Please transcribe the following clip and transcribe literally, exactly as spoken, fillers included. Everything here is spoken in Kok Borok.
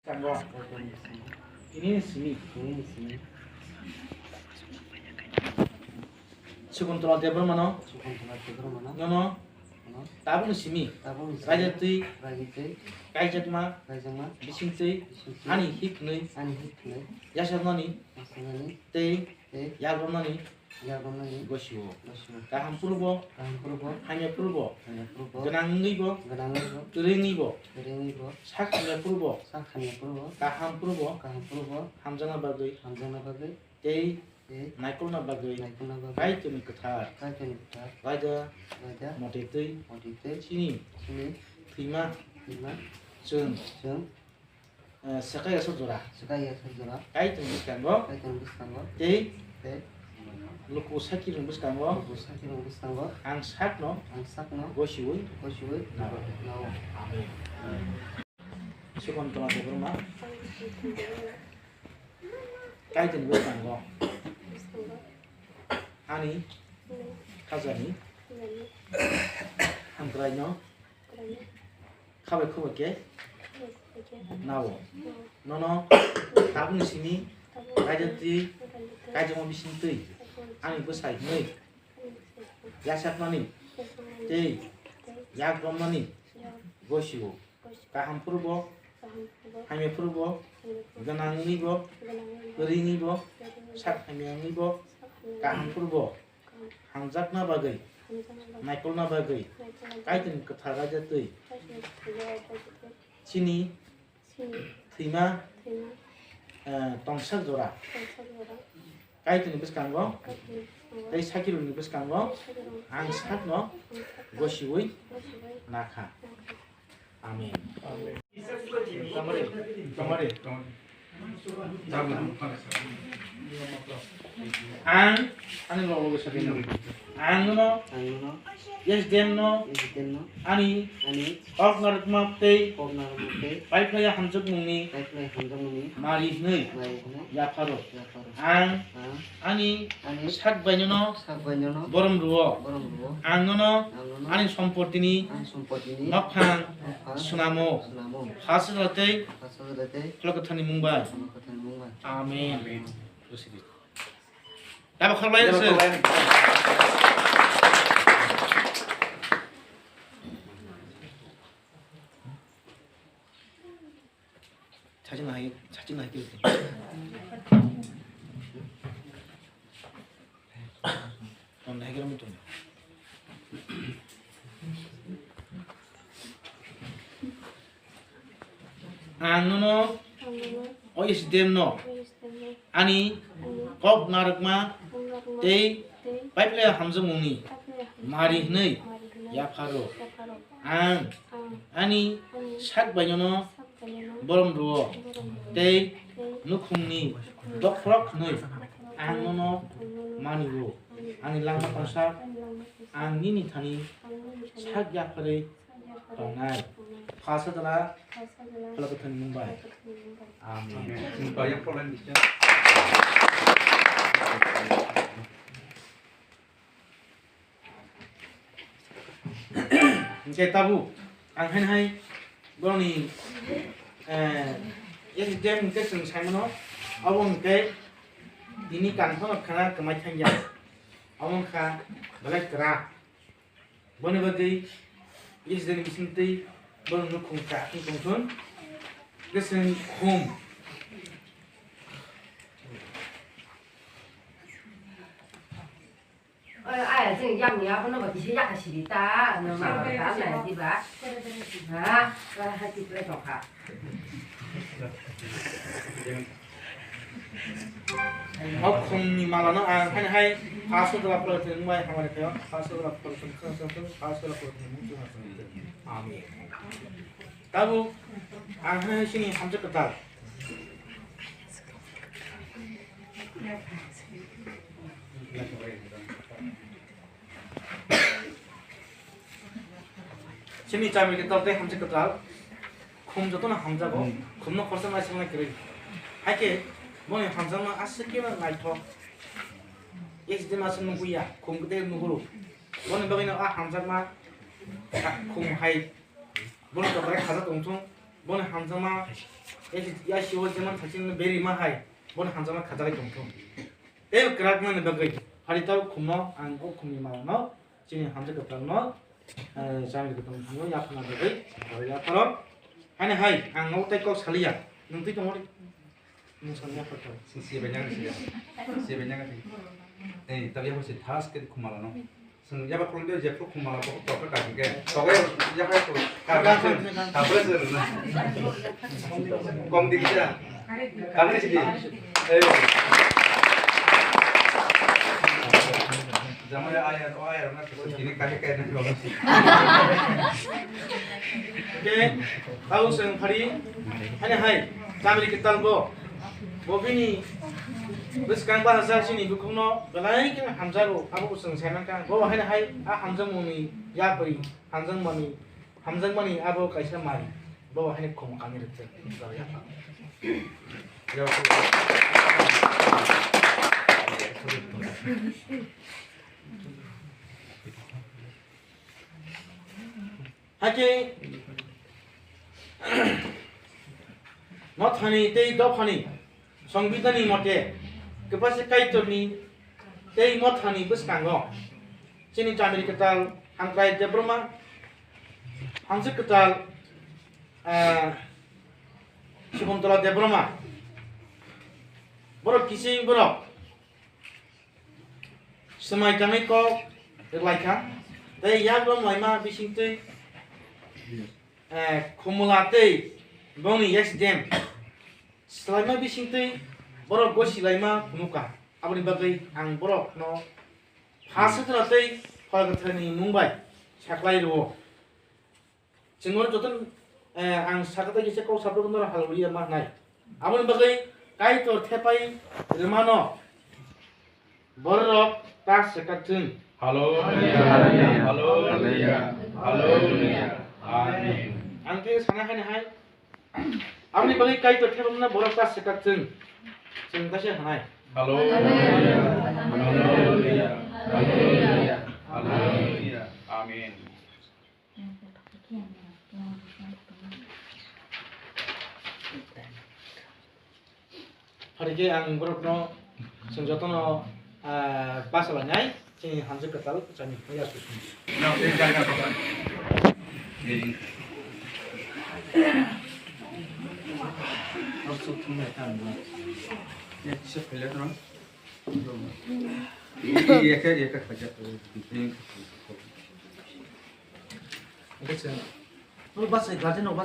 Kango. Ini simi. Ini simi. Sukuntala Debbarmano. Sukuntala Debbarmano. Nono. Nono. Tabukni simi. Tabukni simi. Raida twi. Raida twi. Kaijakma. Kaijakma. Bising twi. Bising twi. Ani hik hwnwi. Ani hik hwnwi. Yasaknani. Yasaknani. Tei. Tei. Yagromnani. Yagromnani. Gosio. Gosio. Kaham phuru bo. Kaham phuru bo. Hamya phuru bo. Hamya phuru bo. Gwnang wngwi bo. Gwnang wngwi bo. Kwrwi wngwi bo. Kwrwi wngwi bo. Sak hamya phuru bo. Sak hamya phuru bo. Kaham phuru bo. Kaham phuru bo. Hamjakna bagwi. Hamjakna bagwi. Tei. Tei. Naikolna bagwi. Naikolna bagwi. Kaitorni kwthar. Kaitorni kwthar. Raida. Raida. Motwi twi. Motwi twi. Chini. Chini. Thwima. Thwima. Chwng. Chwng. Eh, swkang yasok jora. Swkang yasok jora. Kaitorni bwskango. Kaitorni bwskango. Tei. Tei. Luku sakirokni bwskango. Luku sakirokni bwskango. Ang sakno. Ang sakno. Gosiwi. Gosiwi. Nao. Nao. Amen. Amen. Sukuntala Debbarma. Kaitorni bwskango. Ani. Khajani. Hamkraino. Khabai khubai khe nao. Nono tabukni simi raida twi kaijakma bising twi ani bwsai hwnwi yasaknani tei yagromnani gosio. Kaham phuru bo, hamya phuru bo, gwnang wngwi bo, kwrwi wngwi bo, sak hamya wngwi bo, kaham phuru bo, hamjakna bagwi, naikolna bagwi, Kaitorni kwthar raida twi. Chini thwima, eh, tongsak jora. Kaitorni bwskango, tei sakirokni bwskango, ang sakno gosiwi nakha. Amen. Amen. Ang, ani logo logo sakni. Ang no, ang no, S D M no, S D M no, ani, ani, kok narwkma tei, kok narwkma tei, paiphlaiya hamjakmungni, paiphlaiya hamjakmungni, mari hwnwi, mari hwnwi, yapharo. Yapharo. Ang, ang, ani, ani, sak bainono, sak bainono, borom rwo. Borom rwo. Ang nono, ang nono, ani sompotini, ani sompotini, nokphang, nokphang, swnamo. Swnamo. Hasteo tei, hasteo tei, Khorokthani mung bai. Khorokthani mung bai. Amen. Amen. Daba khoroknai se. Sachina hai, sachina hai kiri. Ton hai kiri mutung. Ang nono, ang nono, o S D M no, o S D M no, ani, ani, kok narwkma, kok narwkma, tei, tei, paiphlaiya hamjakmungni, paiphlaiya hamjakmungni, mari hwnwi, mari hwnwi, yapharo. Yapharo. Ang, ang, ani, ani, sak bainono, sak bainono, borom rwo, borom rwo, tei, tei, nukhungni, nukhungni, dophorok hwnwi, dophorok hwnwi, ang nono, ang nono, mani o. Ani langma tongsa, ang nini thani sak yapharwi tongnai. Pha Sajla, Pha Kwthwini mung bai. Amen. Hwnkhe tabuk ang haino hai borokni, eh, S D M hwnkhe chwng saimano, obo hwnkhe tini kanphano khana kwmai thangya. Omo wngkha belai kwrak. Boni bagwi S D M ni bisingtwi borok nukhung kwrak wng tongthun. Kwchwng khum. Oi, aya, chwng yakni abono bo kisa yakha siri ta, ano ma ba ta, na diba? Ha? Ba ha ti play tongkha. O khumni malano ang haino hai Pha Sajla Pha Kwthwini mung bai hamari khaio, Pha Sajla Pha Kwthwini mung bai hamari khaio. Amen. Tabuk ang haino hai chini hamjak kwtal. Chini chami kwtal tei hamjak kwtal. Khum jotono hamjago. Hmm. Khumno khorsa naisingna kwrwi. Haikhe boni hamjakma aswk khe naithok. Ejde masa nubuya, khum kwtwi nuburu. Boni bagwino a hamjakma, a khum hai. Boni tokrai khaja tongthung. Boni hamjakma, yasi, yasi o jeman sachini beri ma hai, boni hamjakma khajagwi tongthung. Tei kwrak nani bagwi, hari tau khumno ang o khumni malano, chini hamjak kwtalno, eh, chamri kwtalno thangwi yaphana bagwi, aro yapharo. Haino hai, ang nogo tei kok saliya, nwng twi tongori. Nwng sani yaphar tong. Sing siya banyang siya. Siya banyang siya. Eh, tapi yaphar si thas ke khumala no. Sing yaphar khulung dia jephru khumala bo tok ka kaki ke. Tok ya yaphar khulung. Ka ka sir. Ka ka sir na. Kong di kya. Kami sih. Eh. Jama ya ayah, oh ayah na sini kaki kaki na kong. Okay, tau seng phari, haino hai, chamri kwtal bo, bo bini bwskang bahasa chini bukhukno belai khe hamjago, abo bo chwng sai mankha, bo haino hai, a hamjakmungni yapri, hamjakmani, hamjakmani abo kaisa mai, bo haino khum kami rwkhe. Hakhe mothani tei dophani Songbidani mote kwpasa Kaitorni tei mothani bwskango chini chamri kwtal Hamkrai Debbarma, hamjwk kwtal, ah, Sukuntola Debbarma, borok kiching borok swmai tangwi kok rwlaikha. Tei yakrom laima bisingtwi, eh, Khumula tei bongni S D M swlaima bisingtwi borok gosilaima phunukha. Aboni bagwi ang borokno pha swkra tei Pholkatharni mung bai saklai rwo. Chwng oro joto, eh, ang sakha tei kisa kok saprwkno hallelujah ma hwnai. Aboni bagwi Kaitor thepai rwmano bororok ta swkakthwng. Hallelujah, hallelujah, hallelujah. Amen. Ang khe sana hai hai. Aboni bagwi Kaitor thepai rwmano borok ta swkakthwng. Chwng ta se hwnai. Hallelujah, hallelujah, hallelujah, hallelujah. Amen. Phari khe ang borokno chwng jotono, ah, bachalainai chini hamjwk kwtal kwchangni phai aswk. Eke, eke, eke, eke. Eke se. Nol bachai, guardian rok bachai.